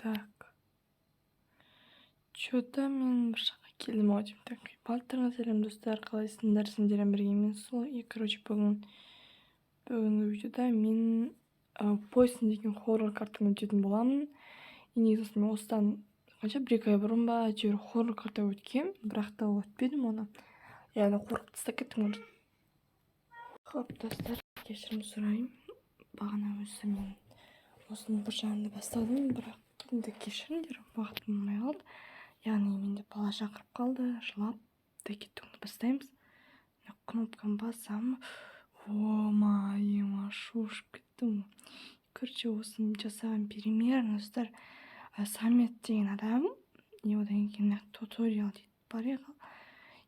Так, че-то мен бір жаққа келдім ау деймін. Так, барлықтарыңа сәлем, достар, қалайсыңдар? Сендермен бірге мен сол. И, короче, бүгінгі видеода мен Poison деген хоррор картаны өтетін боламын. И негізі мен осыдан қанша, 1-2 ай бұрын ба, әйтеуір хоррор карта өткем, бірақ та өтпедім оны. Яғни қорқып тастап кеттім уже. Хоп, достар, кешірім сұраймын. Бағана өзі мен осының бір жағында бастадым, бірақ енді кешіріңдер, уақытым болмай қалды. Яғни менде бала шақырып қалды, жылап та кетті. Оны бастаймыз. Мына кнопканы бассам, о ма, шошып кеттім. Короче, осыны жасаған примерно, достар, Самет деген адам, и одан кейін туториал дейді бар.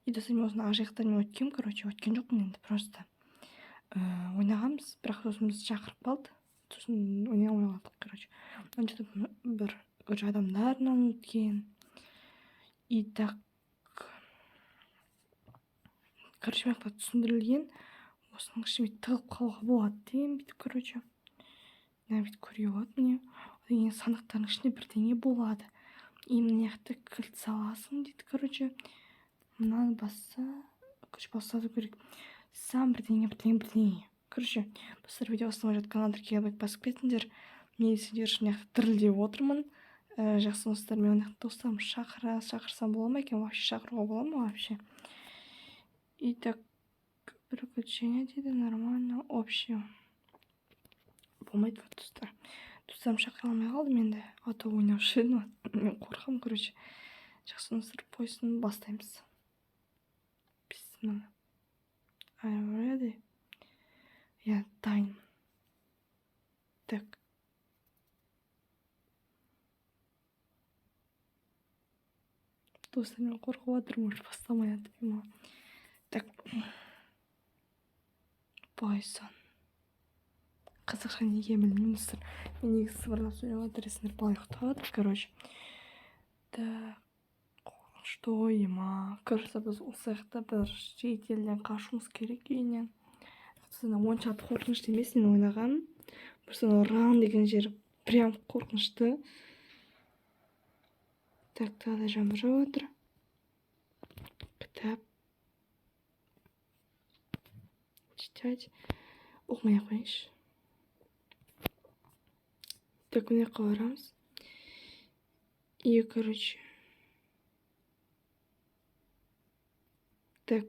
И, достар, мен осыны ақ өткем, короче, өткен жоқпын енді, просто ойнағанбыз, бірақ сосын бізді шақырып қалды, сосын ойнай алмай қалдық. Короче, мына жерде бір, короче, адамдарынан өткен. И так, короче, мына жақта түсіндірілген, осының ішіне бүйтіп тығылып қалуға болады деген, бүйтіп, короче, мына бүйтіп көруге болады, міне. Одан кейін сандықтардың ішінде бірдеңе болады, и мына жақта кілт саласың дейді. Короче, мынаны басса, короче, басу керек сам бірдеңе, бірдеңе, бірдеңе. Короче, достар, видео ұнамай жатқан тіркеліп басып кетіңдер. Мен сендер үшін мына жақта дірілдеп отырмын. Жақсы, достар, мен мына жақта достарым шақырсам бола ма екен вообще, шақыруға бола ма вообще? И так, приключения дейді, нормально, общий болмайды. Вот, достар, достарым шақыра алмай қалдым енді, а то ойнаушы едім, мен қорқамын, короче. Жақсы, достар, Poison бастаймыз. Бисмилла. I'm ready. Я дайынмын. Так, достар, мен қорқып жатырмын, уже бастамай жатып. Так, Poison қазақша неге білмеймін, достар. Мен негізі сыбырлап сөйлеп жатыр есіңдер, бала ұйықтап жатыр, короче. Так, қорқынышты ғой, ема. Короче, біз осы жақта бір шетелден қашуымыз керек үйінен. Онша қорқынышты емес мен ойнағаным, просто анау run деген жері прям қорқынышты. Так, тағы да жаңбыр жауып жатыр. Кітап читать, оқымай ақ қояйыншы. Так, мына жаққа барамыз. И, короче, так,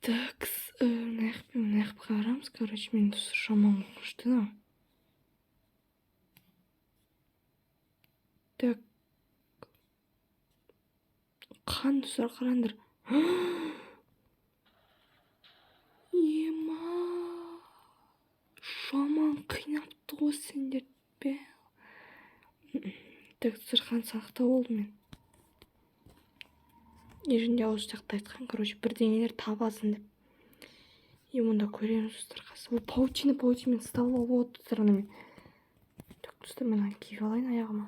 так, мына жақпен, мына жаққа барамыз. Короче, мен, достар, жаман қорқынышты мынау. Так, қан, достар, қараңдар. Ема, жаман қинапты ғой сендерді. Так, достар, қан сандықта болдым мен. Ежінде осы жақта айтқан, короче, бірдеңелер табасың деп. И мұнда көреміз, достар, қазір. Ол паутина, паутинамен ұстап алуға болады, достар, анамен. Так, достар, мен мынаны киіп алайын аяғыма.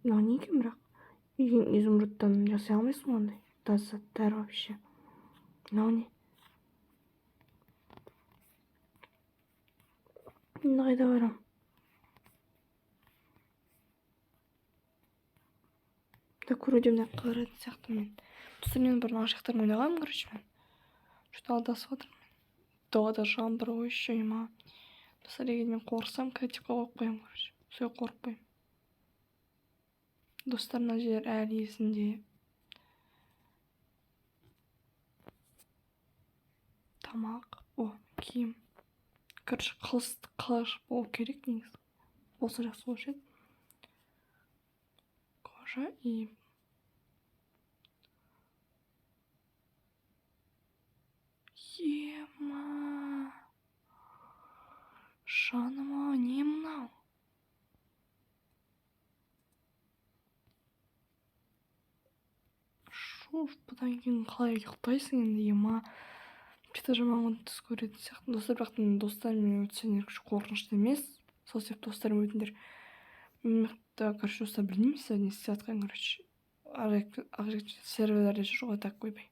Мынау не екен бірақ? Үйден изумрудтан жасай алмайсың ғой ондай заттар вообще. Мынау не? Енді қайда барамын? Так, вроде мына жаққа баратын сияқтымын мен. Достар, мен бұрын ақ жақтармен ойнағанмын, короче, мен что-то алдасып жатырмын. Далада жаңбыр ғой еще, ема. Достар, егер мен қорықсам, креативке қойып қоямын, короче, солай қорықпаймын. Достар, мына жер әлі есімде. Тамақ, о, киім. Короче, қылыш болу керек негізі, болса жақсы болушы еді. Кожа и ема, жаным ау, не мынау? Шош, бұдан кейін қалай ұйықтайсың енді, ема? Че-то жаман түс көретін сияқтымын, достар. Бірақ достарыммен өтсеңдер, қорқынышты емес, сол себепті достарым өтіңдер. Короче, достар, білмеймін сіздер не істеп жатқанын. Короче, ақ серверлерде жүр ғой. Так, ойбай.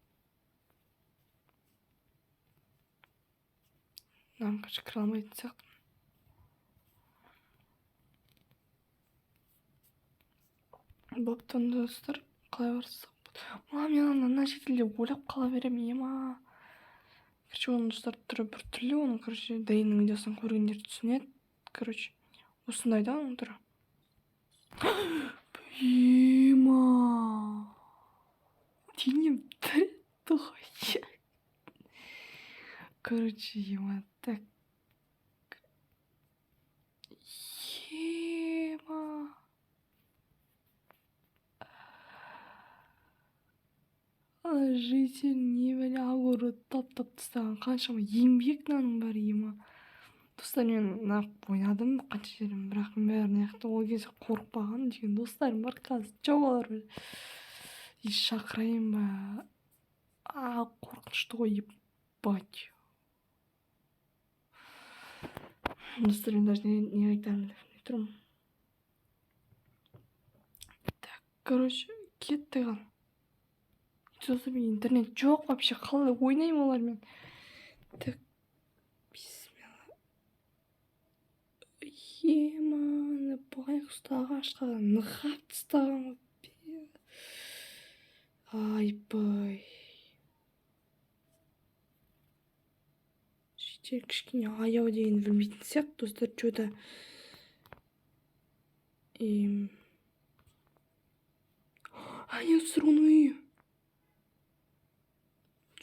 Мынаны, короче, кіре алмайтын сияқтымын. Бопты онда, достар, қалай барсақ? Мам, мен ана шетелде ойлап қала беремін, ема. Короче, оның, достар, түрі біртүрлі, оның, короче, Дайынның видеосын көргендер түсінеді. Короче, осындай да оның түрі. Ема. Денем тірі ғой. Короче, ема, так. Ема. Ана житель не бәле, огород таптап тастаған, қаншама еңбек мынаның бәрі, ема. Достар, мен мына ойнадым қанша жерім, бірақ мен бәрін аяқты ол кезде қорықпаған деген достарым бар, қазір жоқ олар. И шақырайын ба? А, қорқынышты ғой, ебать. Достар, мен даже не айтарымды білмей тұрмын. Так, короче, кеттік ал. Достар, мен интернет жоқ вообще, қалай ойнаймын олармен? Так, бисмилла. Ема, байғұс ағашқа нығап тастаған ғой. Айбай. Житель кішкене аяу дегенді білмейтін сияқты, достар, чё-то. А, не, достар, оның үйі.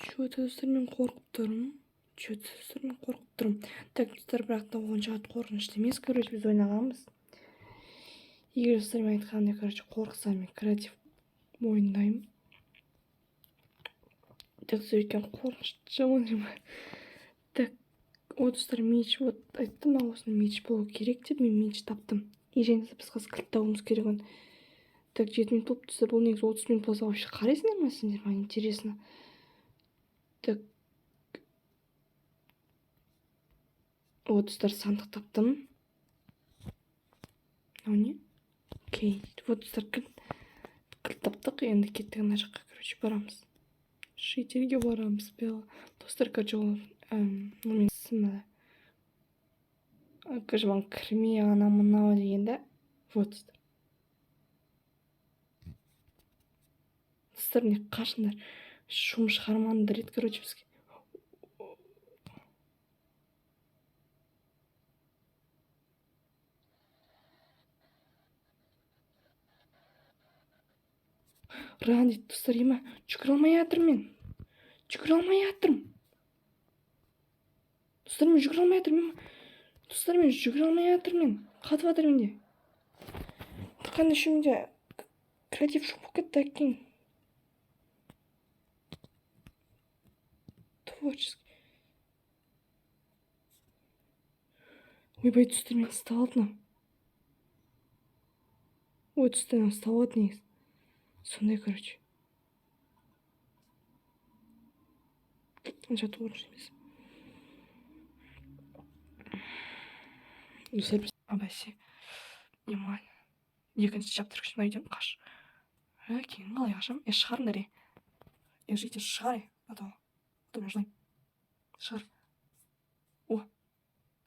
Чё-то, достар, мен қорқып тұрмын. Чё-то, достар, мен қорқып тұрмын. Так, достар, бірақ та онша қатты қорқынышты емес, короче, біз ойнағанбыз. Егер, достар, мен айтқандай, короче, қорықсам, мен креатив мойындаймын. Так, достар, өйткені қорқынышты жаман жаман. Так, вот, достар, меч, вот айттым маған осындай меч болу керек деп, мен меч таптым. И және де біз қазір кілт табуымыз керек оны. Так, 7 минут болып, достар, бұл негізі 30 минут болса, вообще қарайсыңдар ма сендер, маған интересно. Так. Вот, достар, сандық таптым. Мынау не? Окей. Вот, достар, кілт таптық, енді кеттік ана жаққа, короче, барамыз. Шетелге барамыз, бела. Достар, короче, ол мен смело. Короче, маған кірме, ана мынау деген да. Вот, достар. Достар, міне қашыңдар. Шум шығармаңдар еді, короче, бізге. Run дейді, достар, ема, жүгіре алмай жатырмын мен. Жүгіре алмай жатырмын. Достар, мен жүгіре алмай жатырмын. Достар, мен жүгіре алмай жатырмын мен. Қатып жатыр менде. Қандай менде креатив жоқ болып кетті әкең. Творческий. Ойбай, достар, мені ұстап алды мынау. Ой, достар, мені ұстап алады негізі. Сондай, короче. Онша қорқынышты емес. Достар, біз абәсе. Ема. Екінші чаптер үшін мына үйден қаш. Кейін қалай қашамын? Е, шығарыңдар, е. Е, житель, шығар, е. А то мен жылаймын. Шығар. О,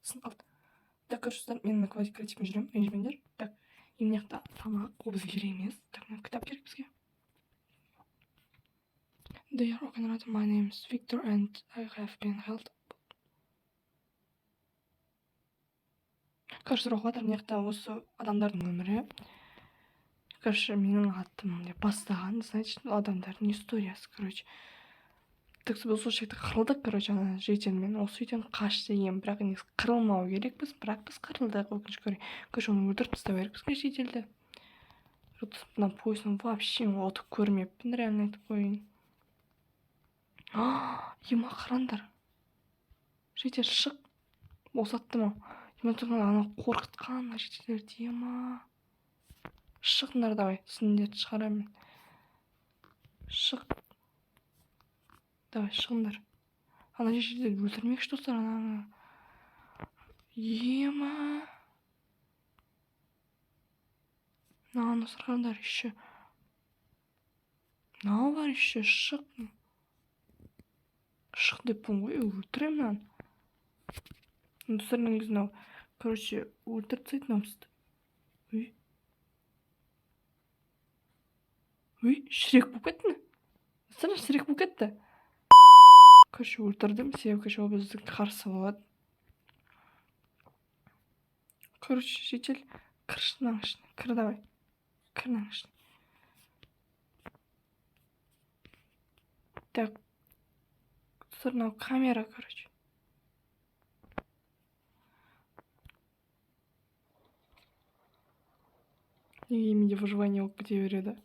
сынып қалды. Так, короче, достар, мен мына креативпен жүремін, ренжімеңдер. Так, и мына жақта тамақ, ол бізге керек емес. Так, мына кітап керек бізге. They are organized. My name is Victor and I have been held. Короче, оқып жатыр мына жақта осы адамдардың өмірі. Короче, менің атым деп бастаған, значит, адамдардың историясы, короче. Так, біз осы жерде қырылдық, короче, ана жительмен. Осы үйден қаш деген, бірақ негізі қырылмау керекпіз, бірақ біз қырылдық, өкінішке орай. Короче, оны өлтіріп тастау керекпіз жительді. Мына поясын вообще ұтып көрмеппін, реально айтып қояйын. Ема, қараңдар. Житель, шық. Босатты ма? Ема, тұрған ана қорқытқан жительдерді, ема. Шықыңдар, давай, сендерді шығарамын. Шық. Давай, шығыңдар. Ана жительдерді өлтірмекші, достар, ананы. Ема. Мынаны, достар, қараңдар, еще. Мынау бар еще, шық. Шық деппін ғой, өлтіремін мынаны. Достар, негізі мынау, короче, өлтіріп тастайды мынау бізді. Үй. Үй, Шрек болып кетті. Достар, Шрек болып кетті. Короче, өлтірдім, себебі короче, ол бізді қарсы болады. Короче, житель, кірші мынаның ішіне. Кір давай. Кір мынаның ішіне. Так. Достар, мынау камера, короче. Неге менде выживание болып кете береді?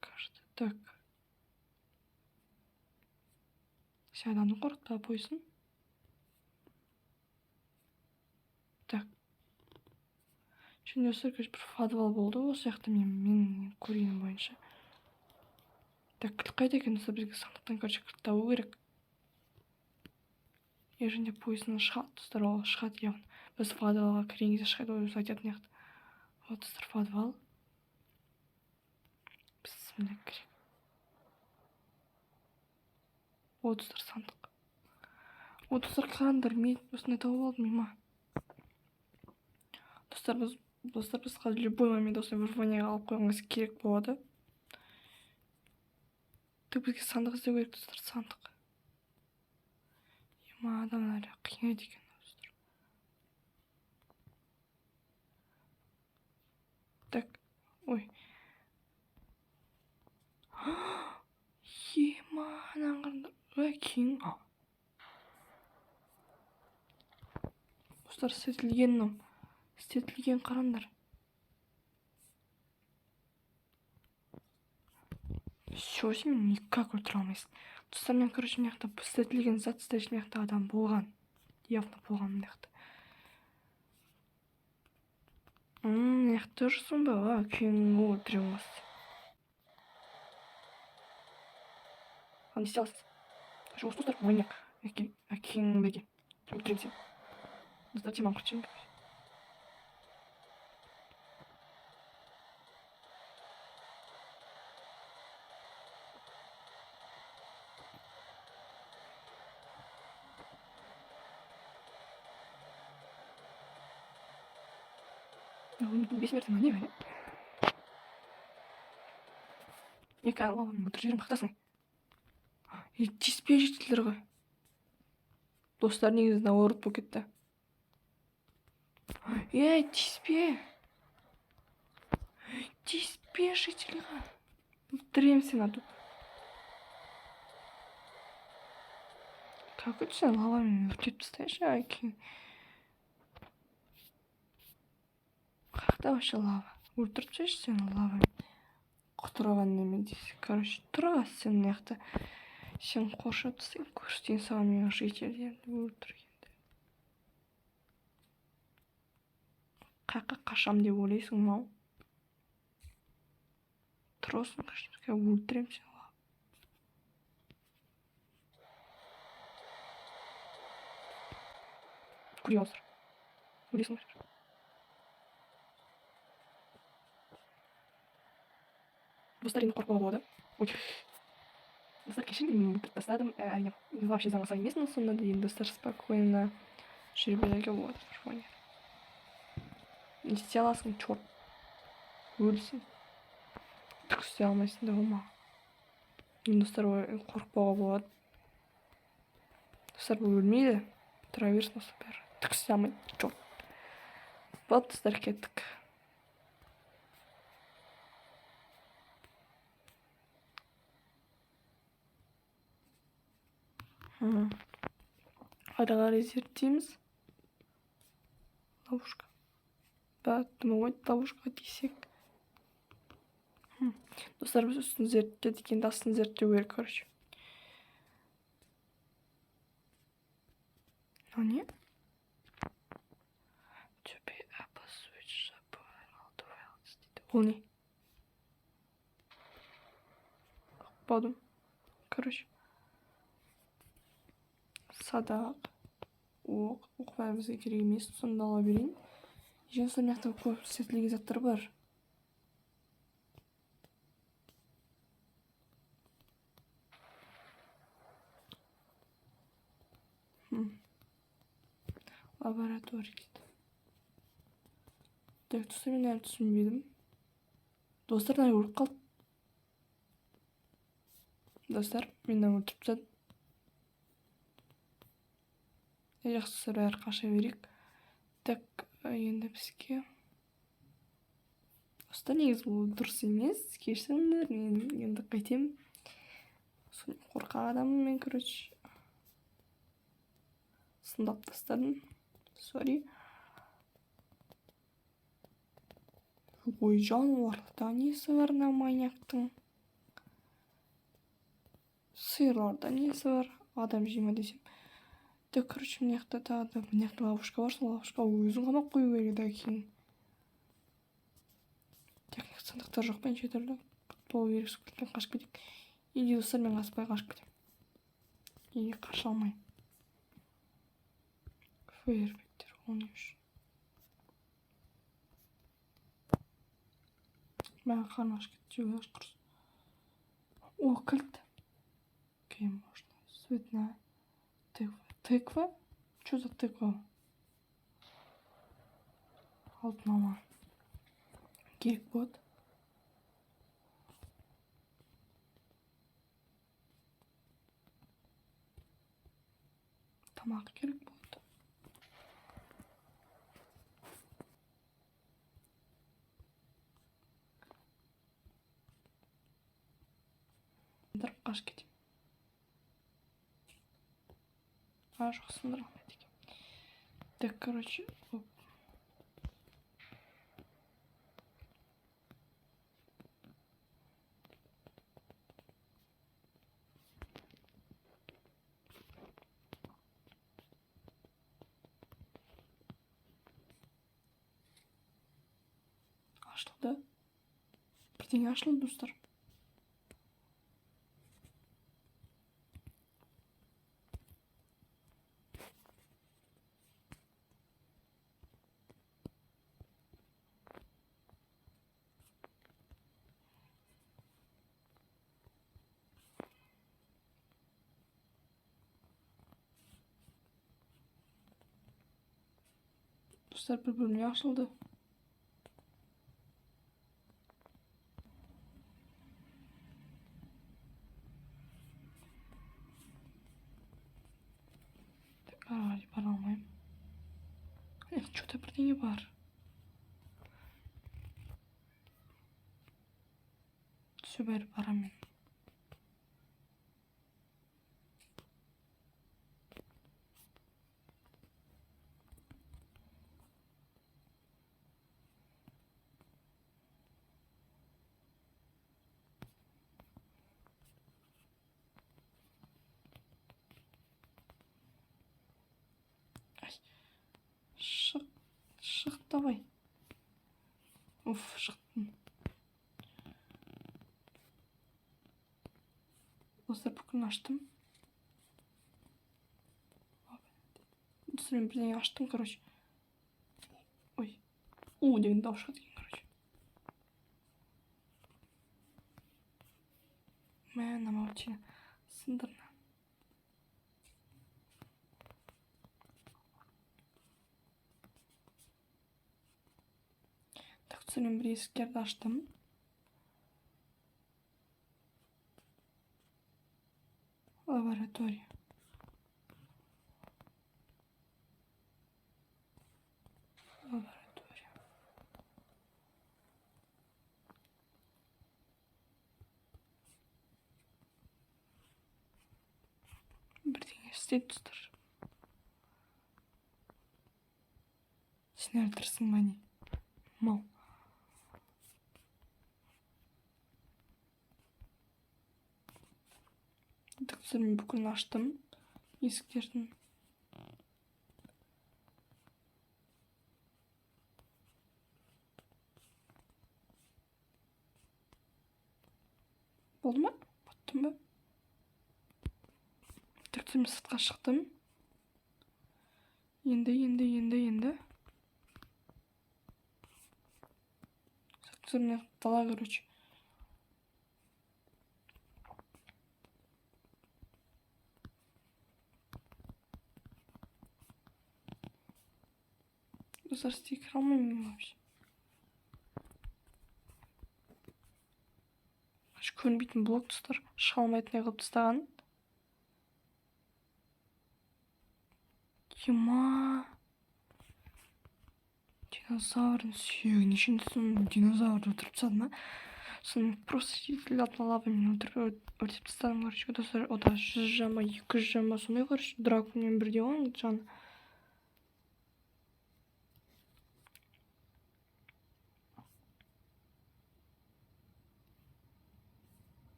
Кажется, так. Сен адамды қорқытпа қойсын. Так. Şimdi достар, короче, бір подвал болды осы жақта мен көргенім бойынша. Так, кілт қайда екен, достар? Бізге сандықтан, короче, кілт табу керек. И және пойыздан шығады, достар, ол шығады явно. Біз подвалға кірген кезде шығады, ол өзі айтады мына жақта. Вот, достар, подвал. Бісміллә, кірейік. Вот, достар, сандық. Вот, достар, қараңдар, мен осындай тауып алдым, ема. Достар, біз қазір любой момент осындай выживаниеға алып қойғымыз керек болады. Так, бізге сандық іздеу керек, достар, сандық. Ема, адамдар қинайды екен, достар. Так, ой. Ема, ананы қараңдар. Ой, кең. Достар, істетілген мынау. Істетілген, қараңдар. Всё, сен мені никак өлтіре алмайсың. Достар, мен, короче, мына жақта істетілген зат, значит, мына жақта адам болған. Явно болған мына жақта. Мына жақта жүрсің ба? А, күйеуіңді өлтіре алмассың. Ал не істей аласың? Короче, осы достар, маньяк. Әкең беке. Өлтіремін сені. Достар, теманы құртып жіберейін. Бессмертный ма, не бәле? Екі алламын, өлтіріп жіберемін, қақтасың. Е, тиіспе жительдерге. Достар, негізі наоборот болып кетті. Ей, тиіспе. Тиіспе жительға. Өлтіремін сені, а то. Как это сен лавамен өртеп тастайыншы, әкең. Қаяқта вообще лава? Өлтіріп тастайыншы сені лавамен. Құтырған неме дейсің. Короче, тұра сен мына жақта. Сен қоршап тастайын, көрсетейін саған менің жительдерімді өлтіргенді. Қаяққа қашам деп ойлайсың, мынау? Тұрасың, короче, өлтіремін сені. Көре аласыздар. Өлесің бәрібір. Достар, енді қорықпауға болады. Ой. Достар, кешіріңдер, мен өлтіріп тастадым. Әрине, вообще заңға сай емеспін, сонда да енді достар спокойно жүре беруге болады выживание. Не істей аласың, черт. Өлсің. Түк істей алмайсың да болма. Енді достар, қорықпауға болады. Достар, бұл өлмейді. Тұра берсін осы бәрі. Түк істей алмайды, черт. Болды, достар, кеттік. Ары қарай зерттейміз. Ловушка. Да, ғой, ловушка десек. Достар, біз үстін зерттедік, енді астын зерттеу керек, короче. Мынау не? To be able switch up дейді. Ол не? Ұқпадым. Короче. Садақ. Оқ. Оқ бәрі бізге керек емес, соны ала берейін. Және сол жақта көп істетілген заттар бар. Лаборатория дейді. Так, достар, мен әлі түсінбедім. Достар, мына өліп қалды. Достар, мені өлтіріп тастады. Жақсы, достар, бәрі қаша берейік. Так, енді бізге... Достар, негізі бұл дұрыс емес. Кешіріңдер, мен енді қайтемін. Соны қорқақ адаммын мен, короче. Сындап тастадым. Сори. Ой, жануарларда несі бар мына маньяктың? Сиырларда несі бар? Адам жей ма десем. Так, короче, мына жақта тағы да мына жақта ловушка бар, сол ловушкаға өзін қамап қою керек еді кейін. Так, мына жақта сандықтар жоқ па, неше түрлі? Болу керек, сол кілтпен қашып кетейік. Или достар, мен қашпай қашып кетемін. Или қаша алмаймын. Фейерверктер, ол не үшін? Маған қарным ашып кетті, жеуге аш құрсын. О, кілт. Окей, можно. Цветная. Тыква. Тыква? Чё за тыква? Алтын алма. Керек болады. Тамақ керек болады. Қашып кетемін. А, жоқ, сындыра алмайды екен. Так, короче, оп. Ашылды. Бірдеңе ашылды, достар. Достар, бір бөлме ашылды. Так, ары қарай бара алмаймын. Эх, чё-то бірдеңе бар. Все, бәрі барамын мен. Шық, шық, давай. Уф, шықтым. Достар, бүкілін аштым. Достар, мен бірдеңе аштым, короче. Ой. У деген дауыс шығады екен, короче. Мә, мына паутина сындырна. Так, достар, мен бір есіктерді аштым. Лаборатория. Лаборатория. Бірдеңе істейді, достар. Сен өлтірсің ба не? Мал. Так, достар, мен бүкілін аштым есіктердің. Болды ма? Ұттым ба? Так, достар, мен сыртқа шықтым. Енді, енді, енді, енді. Достар, мен дала, короче. Достар, істей кіре алмаймын мен вообще. Көрінбейтін блок, достар, шыға алмайтындай қылып тастаған. Ема, динозаврдың сүйегі нешінші соң динозаврды өлтіріп тастады ма? Соны просто лавамен өлтіріп, өртеп тастадым, короче, достар. Ода 100 жан ба, 200 жан ба, сондай, короче, драконмен бірдей ғой оның жаны.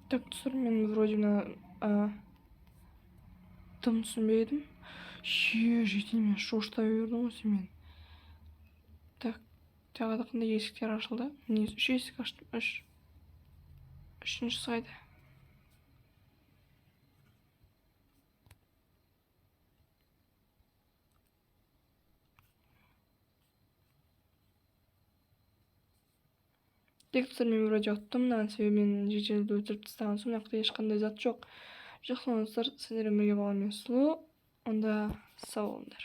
Так, достар, мен вроде мына тым түсінбедім. Е, житель, мен шошыта бердің ғой сен мені. Так, тағы да қандай есіктер ашылды? Негізі үш есік аштым, үш. Үшіншісі қайда? Так, достар, мен вроде ұттым мынаны, себебі мен жительді өлтіріп тастаған соң мына жақта ешқандай зат жоқ. Жақсы, достар, сіздермен бірге болған мен, Сұлу. Онда сау болыңдар.